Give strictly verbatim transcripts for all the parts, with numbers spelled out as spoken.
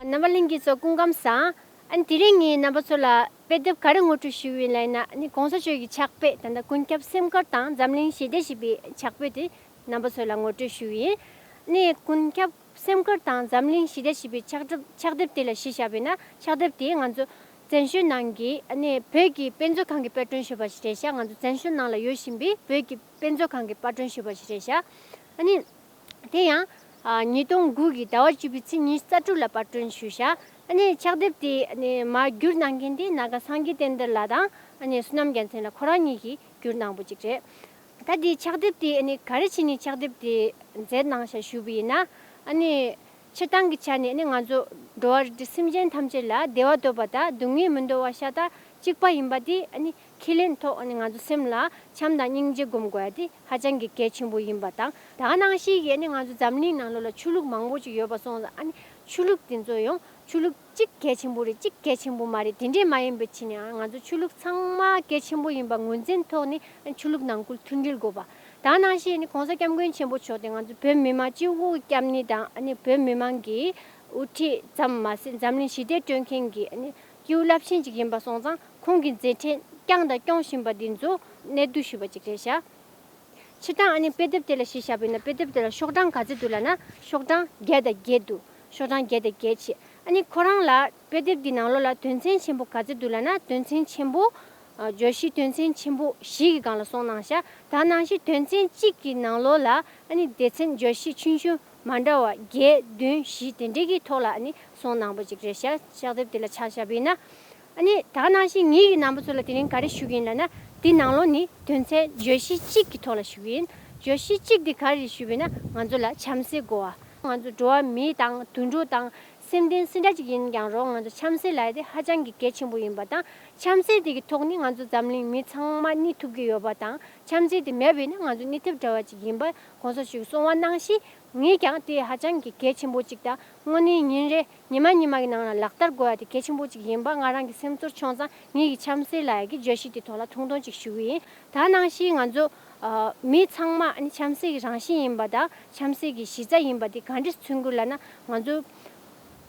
རྣམ་པ་ལྷན་རྒྱས་ཚོ་སྐུ་ཁམས་བཟང་། ཨ་ནི་དེ་རིང་ངས་རྣམ་པ་ཚོ་ལ་དཔེ་དེབ་ག་རེ་ངོ་སྤྲོད་ཞུ་གི་ཡིན་ལབ་ན། ཨ་ནི་གོང་ས་མཆོག་གི་ཕྱག་དཔེ་ད་ལྟ་ཀུན་ཁྱབ་སེམས་ཁུར་དང་འཛམ་གླིང་ཞི་བདེ་ཞེས་པའི་ཕྱག་དཔེ་དེ་རྣམ་པ་ཚོ་ལ་ངོ་སྤྲོད་ཞུ་གི་ཡིན། ཨ་ནི་ཀུན་ཁྱབ་སེམས་ཁུར་དང་འཛམ་གླིང་ཞི་བདེ་ཞེས་པའི་ཕྱག་དེབ་ཕྱག་དེབ་དེ་ལ་གཞི་བཞག་པ་ཡིན་ན། ཕྱག་དེབ་དེ་ང་ཚོ་བཙན་བྱོལ་ནང་གི་ཨ་ནི་བོད་ཀྱི་དཔེ་མཛོད་ཁང་གིས་པར་སྐྲུན་ཞུས་པ་ཞིག་རེད་ཤག་ང་ཚོ་བཙན་བྱོལ་ནང་ལ་ཡོད་བཞིན་པའི་བོད་ཀྱི་དཔེ་མཛོད་ཁང་གིས་པར་སྐྲུན་ཞུས་པ་ཞིག་རེད་ཤག་ཨ་ནི། དེ་ཡང་། ཨ། ཉིས་སྟོང་དགུ་གི་ཟླ་བ་བཅུ་པའི་ཚེས་ཉི་ཤུ་རྩ་དྲུག་ལ་པར་སྐྲུན་ཞུས་ཤག་ཨ་ནི་ཕྱག་དེབ་དེ་ཨ་ནི་མར་བསྒྱུར་གནང་མཁན་དེ་ན་ག་སངས་རྒྱས་བསྟན་དར་ལགས་དང་། ཨ་ནི་བསོད་ནམས་རྒྱལ་མཚན་ལགས་ཁོ་རང་གཉིས་ཀྱིས་བསྒྱུར་གནང་པོ་ཅིག་རེད། ད་དེའི་ཕྱག་དེབ་དེ་ཨ་ནི་ག་རེ་བྱས་ནས་ཕྱག་དེབ་དེ་མཛད་གནང་ཤག་ཞུས་པ་ཡིན་ན། ཨ་ནི་སྤྱིར་བཏང་གི་ཆ་ནས་ཨ་ནི་ང་ཚོ་འགྲོ་བ་རིགས་དྲུག་སེམས་ཅན་ཐམས་ཅད་ལ་བདེ་བ་འདོད་པ་དང་སྡུག་བསྔལ་མི་འདོད་པ་ཤ་སྟག་གཅིག་པ་ཡིན་པ་དེ་ཨ་ནི་ཁས་ལེན་ཐོག་ཨ་ནི་ང་ཚོ་སེམས་ལ་བྱམས་དང་སྙིང་རྗེ་སྒོམ་དགོས་ཡ་དེ་ཧ་ཅང་གི་གལ་ཆེན་པོ་ཡིན་པ་དང་། ད་ག་ནང་བཞིན་གྱི་ཨ་ནི་ང་ཚོ་འཛམ་གླིང་ནང་ལོགས་ལ་ཆོས་ལུགས་མང་པོ་ཅིག་ཡོད་པ་སོང་ཙང་། ཨ་ནི་ཆོས་ལུགས་དེ་ཚོ་ཡང་ཆོས་ལུགས་གཅིག་གལ་ཆེན་པོ་རེད། གཅིག་གལ་ཆེན་པོ་མ་རེད། དེ་འདྲས་མ་ཡིན་པའི་ཕྱིར་ནའང་ང་ཚོ་ཆོས་ལུགས་ཚང་མ་གལ་ཆེན་པོ་ཡིན་པ་ངོས་འཛིན་ཐོག་ནས་ཨ་ནི་ཆོས་ལུགས་ནང་ཁུལ་མཐུན་སྒྲིལ་དགོས་པ། ད་ག་ནང་བཞིན་ཨ་ནི་གོང་ས་སྐྱབས་མགོན་ཆེན་པོ་མཆོག་དེ་ང་ཚོ་བོད་མི་མང་སྤྱི་བོ་སྐྱབས་གནས་དང་ཨ་ནི་བོད་མི་མང་གི་དབུ་ཁྲིད་ཙམ་མ་ཟད་འཛམ་གླིང་ཞི་བདེ་སྐྲུན་མཁན་གྱི་ཨ་ནི་སྐྱེས་བུ་རླབས་ཆེན་ཅིག་ཡིན་པ་སོང་ཙང་། ཁོང་གི་མཛད་འཕྲིན་བསྐྱངས་དང་སྐྱོང་བཞིན་པ་འདི་ཚོ་གནད་བསྡུས་ཞུས་པ་ཅིག་རེད་ཤག་སྤྱིར་བཏང་ཨ་ནི་དཔེ་དེབ་དེ་ལ་གཞི་བཞག་པ་ཡིན་ན། དཔེ་དེབ་དེ་ལ་ཤོག་གྲངས་ག་ཚོད་འདུག་ལབ་ན། ཤོག་གྲངས་བརྒྱ་དང་བརྒྱད་འདུག་ཤོག་གྲངས་བརྒྱ་དང་བརྒྱད་བྱས། ཨ་ནི་ཁོ་རང་ལ་དཔེ་དེབ་འདི་ནང་ལོགས་ལ་དོན་ཚན་ཆེན་པོ་ག་ཚོད་འདུག་ལབ་ན། དོན་ཚན་ཆེན་པོ། ཨ། བརྗོད་གཞི་དོན་ཚན་ཆེན་པོ་བཞི་གི་སྒང་ལ་གསུངས་གནང་ཤག་ད་ག་ནང་བཞིན་དོན་ཚན་གཅིག་གི་ནང་ལོགས་ལ་ཨ་ནི་སྡེ་ཚན་བརྗོད་གཞི་ཆུང་ཆུང་མ་འདྲ་བ་བརྒྱད་བདུན་བཞི་དེ་འདྲའི་གི་ཐོག་ལ་ཨ་ནི་གསུངས་གནང་པོ་ཅིག་རེད་ཤག་ཕྱག་དེབ་དེ་ལ་ཆ་བཞག་པ་ཡིན་ན། ཨ་ནི་ད་ག་ནང་བཞིན་ངེད་ཀྱིས་རྣམ་པ་ཚོ་ལ་དེ་རིང་ག་རེ་ཞུ་གི་ཡིན་ལབ་ན། དེ་ནང་ལོགས་ནས་དོན་ཚན་བརྗོད་གཞི་གཅིག་གི་ཐོག་ལ་ཞུ་གི་ཡིན། བརྗོད་གཞི་གཅིག་དེ་ག་རེ་རེད་ཞུས་པ་ཡིན་ན། ང་ཚོ་ལ་བྱམས་བརྩེ་དགོས་པ། ང་ཚོ་འགྲོ་བ་མི་དང་དུད་འགྲོ་དང་སེམས་ལྡན་སུ་འདྲ་ཅིག་ཡིན་ཀྱང་རུང་། ང་ཚོ་བྱམས་བརྩེ་ལབ་ཡ་དེ་ཧ་ཅང་གི་གལ་ཆེན་པོ་ཡིན་པ་དང་། བྱམས་བརྩེ་དེ་གི་ཐོག་ནས་ང་ཚོ་འཛམ་གླིང་མི་ཚང་མ་གནས་ཐུབ་ཀྱི་ཡོད་པ་དང་། བྱམས་བརྩེ་དེ་མེད་པ་ཡིན་ན་ང་ཚོ་གནས་ཐབས་བྲལ་བ་ཅིག་ཡིན་པ་གོང་ས་མཆོག་གིས་གསུངས་པ་ནང་བཞིན། ངས་ཀྱང་དེ་ཧ་ཅང་གི་གལ་ཆེན་པོ་ཅིག་དང་། དངོས་གནས་ཉིན་རེ་ཉི་མ་ཉི་མ་གི་ནང་ལ་ལག་བསྟར་དགོས་ཡ་དེ་གལ་ཆེན་པོ་ཅིག་ཡིན་པ་ང་རང་གི་སེམས་ཚོར་བྱུང་ཙང་། ངེད་ཀྱིས་བྱམས་བརྩེ་ལབ་ཡ་གི་བརྗོད་གཞི་དེ་ཐོག་ལ་ཐུང་ཐུང་ཅིག་ཞུ་གི་ཡིན། ད་ག་ནང་བཞིན་ང་ཚོ་ཨ་མི་ཚང་མ་ཨ་ནི་བྱམས་བརྩེ་གི་རང་བཞིན་ཡིན་པ་དང་། བྱམས་བརྩེ་གི་གཞི་རྩ་ཡིན་པ་དེ་ག་འདྲས་མཚོན་གྱི་ལབ་ན། ང་ཚོ་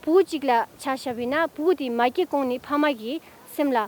བུ་གཅིག་ལ་ཆ་བཞག་པ་ཡིན་ན། བུ་དེ་མ་སྐྱེས་གོང་ནས་ཕ་མ་གི་སེམས་ལ།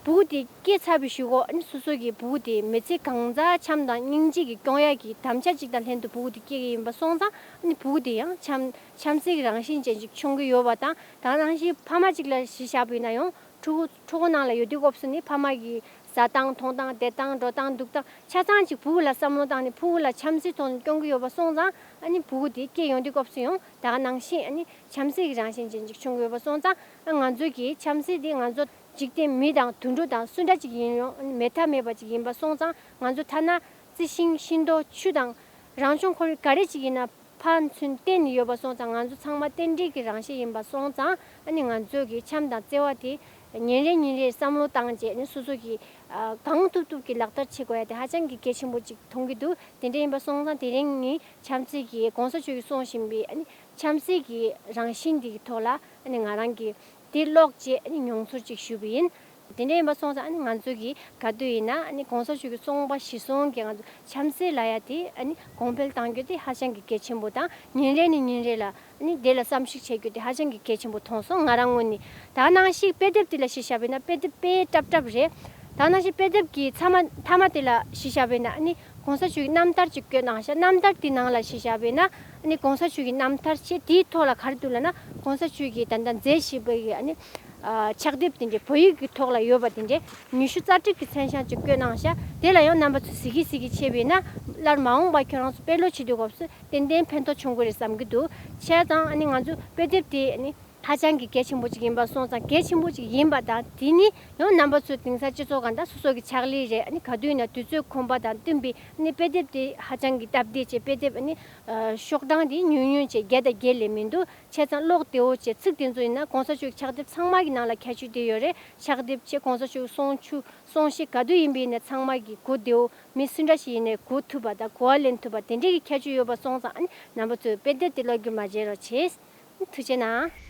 བུ་དེ་སྐྱེས་ཚར་བའི་གཞུག་གུ་ཨ་ནི་སོ་སོ་གི་བུ་དེ་མི་ཚེ་གང་ཚང་བྱམས་དང་སྙིང་རྗེ་གིས་སྐྱོང་ཡ་གི་དམ་བཅའ་གཅིག་དང་ལྷན་དུ་བུ་དེ་སྐྱེ་གི་ཡིན་པ་སོང་ཙང་། ཨ་ནི་བུ་དེ་ཡང་བྱམས་བྱམས་བརྩེ་གི་རང་བཞིན་ཅན་ཅིག་བྱུང་གི་ཡོད་པ་དང་། ད་ག་ནང་བཞིན་ཕ་མ་གཅིག་ལ་གཞི་བཞག་པ་ཡིན་ན་ཡང་། ཕྲུ་གུ་ཕྲུ་གུ་ནང་ལ་ཡོད་དུས་སྐབས་སུ་ནི་ཕ་མ་གི་ཟ་སྟངས་འཐུང་སྟངས་བསྡད་སྟངས་འགྲོ་སྟངས་འདུག་སྟངས་ཆ་ཚང་ཅིག་བུ་གུ་ལ་བསམ་བློ་བཏང་ནས་བུ་གུ་ལ་བྱམས་བརྩེའི་ཐོག་ནས་སྐྱོང་གི་ཡོད་པ་སོང་ཙང་། ཨ་ནི་བུ་གུ་དེ་སྐྱེས་ཡོང་དུས་སྐབས་སུ་ཡང་ད་ག་ནང་བཞིན་ཨ་ནི་བྱམས་བརྩེ་གི་རང་བཞིན་ཅན་ཅིག་བྱུང་གི་ཡོད་པ་སོང་ཙང་། ཨ་ང་ཚོ་གི་བྱམས་བརྩེ་དེ་ང་ཚོ་འཇིག་རྟེན་མི་དང་དུད་འགྲོ་དང་སུ་འདྲ་ཅིག་ཡིན་རུང་མེད་ཐབས་མེད་པ་ཅིག་ཡིན་པ་སོང་ཙང་། ང་ཚོ་ཐ་ན་རྩི་ཤིང་ཤིང་ཏོག་ཆུ་དང་རང་བྱུང་ཁོར་ཡུག་ག་རེ་ཅིག་ཡིན་ན་ཕན་ཚུན་བརྟེན་ནས་ཡོད་པ་སོང་ཙང་། ང་ཚོ་ཚང་མ་རྟེན་འབྲེལ་གྱི་རང་བཞིན་ཡིན་པ་སོང་ཙང་། ཨ་ནི་ང་ཚོ་གི་བྱམས་དང་བརྩེ་བ་དེ་ཉིན་རེ་ཉིན་རེར་བསམ་བློ་བཏང་བྱས་ནས་སོ་སོ་གི་ཨ་གང་ཐུབ་ཐུབ་ཀྱིས་ལག་བསྟར་བྱེད་དགོས་ཡ་དེ་ཧ་ཅང་གི་གལ་ཆེན་པོ་ཅིག་མཐོང་གི་འདུག་དེ་འདྲ་ཡིན་པ་སོང་ཙང་། དེ་རིང་ངས་བྱམས་བརྩེ་གི་གོང་ས་མཆོག་གིས་གསུངས་བཞིན་པའི་ཨ་ནི་བྱམས་བརྩེ་གི་རང་བཞིན་འདི་གི་ཐོག་ལ་ཨ་ནི་ང་རང་གིས་དེ་ཀློག་བྱས་ཨ་ནི་མྱོང་ཚོར་ཅིག་ཞུས་པ་ཡིན། དེ་འདྲ་ཡིན་པ་སོང་ཙང་། ཨ་ནི་ང་ཚོ་གིས་ག་དུས་ཡིན་ན་ཨ་ནི་གོང་ས་མཆོག་གི་གསུངས་པ་གཞིར་བཟུང་གིས་ང་ཚོ་བྱམས་བརྩེ་ལབ་ཡ་དེ་ཨ་ནི་གོང་འཕེལ་གཏང་རྒྱུ་དེ་ཧ་ཅང་གི་གལ་ཆེན་པོ་དང་། ཉིན་རེ་ནས་ཉིན་རེ་ལ་ཨ་ནི་དེ་ལ་བསམ་གཞིག་བྱེད་རྒྱུ་དེ་ཧ་ཅང་གི་གལ་ཆེན་པོ་མཐོང་སོང་། ང་རང་ངོས་ནས། ད་ག་ནང་བཞིན་དཔེ་དེབ་དེ་ལ་གཞི་བཞག་པ་ཡིན་ན་དཔེ་དེབ་དཔེ་སྲབ་སྲབ་རེད། ད་ག་ནང་བཞིན་དཔེ་དེབ་ཀྱི་མཐའ་མ་མཐའ་མ་དེ་ལ་གཞི་བཞག་པ་ཡིན་ན་ཨ་ནི་གོང་ས་མཆོག་གི་རྣམ་ཐར་ཅིག་བཀོད་གནང་ཤག་རྣམ་ཐར་དེའི་ནང་ལ་གཞི་བཞག་པ་ཡིན་ན་ཨ་ནི་གོང་ས་མཆོག་གི་རྣམ་ཐར་བྱས། དེའི་ཐོག་ལ་ག་རེ་འདུག་ལབ་ན། གོང་ས་མཆོག་གིས་ད་ལྟ་མཛད་བཞིན་པའི་ཨ་ནི་ཨ་ཕྱག་དེབ་དེ་འདྲའི་བོད་ཡིག་གི་ཐོག་ལ་ཡོད་པ་དེ་འདྲའི་ཉི་ཤུ་རྩ་དྲུག་གི་མཚན་བྱང་ཅིག་བཀོད་གནང་ཤག་དེ་ལ་ཡང་རྣམ་པ་ཚོས་གཟིགས་ཀྱི་གཟིགས་ཀྱི་བྱས་པ་ཡིན་ན། སླར་མ་འོངས་པ་ཁྱོད་རང་ཚོ་དཔེ་ཀློག་བྱེད་དུས་སྐབས་སུ་ཏན་ཏན་ཕན་ཐོགས་བྱུང་གི་རེད་བསམ་གྱི་འདུག་བྱས་ཙང་ཨ་ནི་ང་ཚོ་དཔེ་དེབ་དེ་ཨ་ནི་ཧ་ཅང་གི་གལ་ཆེན་པོ་ཅིག་ཡིན་པ་སོང་ཙང་། གལ་ཆེན་པོ་ཅིག་ཡིན་པ་དང་། དེ་ནི་ཡང་རྣམ་པ་ཚོས་དེང་སང་སྤྱི་ཚོགས་གང་ལྟར་སོ་སོ་གི་ཕྱག་ལས་རེད། ཨ་ནི་ག་དུས་ཡིན་ན་དུས་ཚོད་ཁོམ་པ་དང་བསྟུན་པའི་ཨ་ནི་དཔེ་དེབ་དེ་ཧ་ཅང་གི་སྟབས་བདེ་བྱས། དཔེ་དེབ་ཨ་ནི་ཨ་ཤོག་གྲངས་དེ་ཉུང་ཉུང་བྱས། བརྒྱ་དང་བརྒྱད་ལས་མི་འདུག་བྱས་ཙང་ཀློག་བདེ་བོ་བྱས། ཚིག་དེ་ཚོ་ཡིན་ན་གོང་ས་མཆོག་གི་ཕྱག་དེབ་ཚང་མ་གི་ནང་ལ་ཁྱད་ཆོས་དེ་ཡོད་རེད། ཕྱག་དེབ་བྱས། གོང་ས་མཆོག་གི་གསུང་ཆོས་གསུང་བཤད་ག་དུས་ཡིན་པ་ཡིན་ན་ཚང་མ་གི་གོ་བདེ་བོ། མི་སུ་འདྲ་ཞིག་ཡིན་ནའི་གོ་ཐུབ་པ་དང་གོ་བ་ལེན་ཐུབ་པ་དེ་འདྲའི་གི་ཁྱད་ཆོས་ཡོད་པ་སོང་ཙང་། ཨ་ནི་རྣམ་པ་ཚོས་དཔེ་དེབ་དེ་ཀློག་རྒྱུ་མ་བརྗེད་རོགས་བྱེད། ཐུགས་རྗེ་གནང་།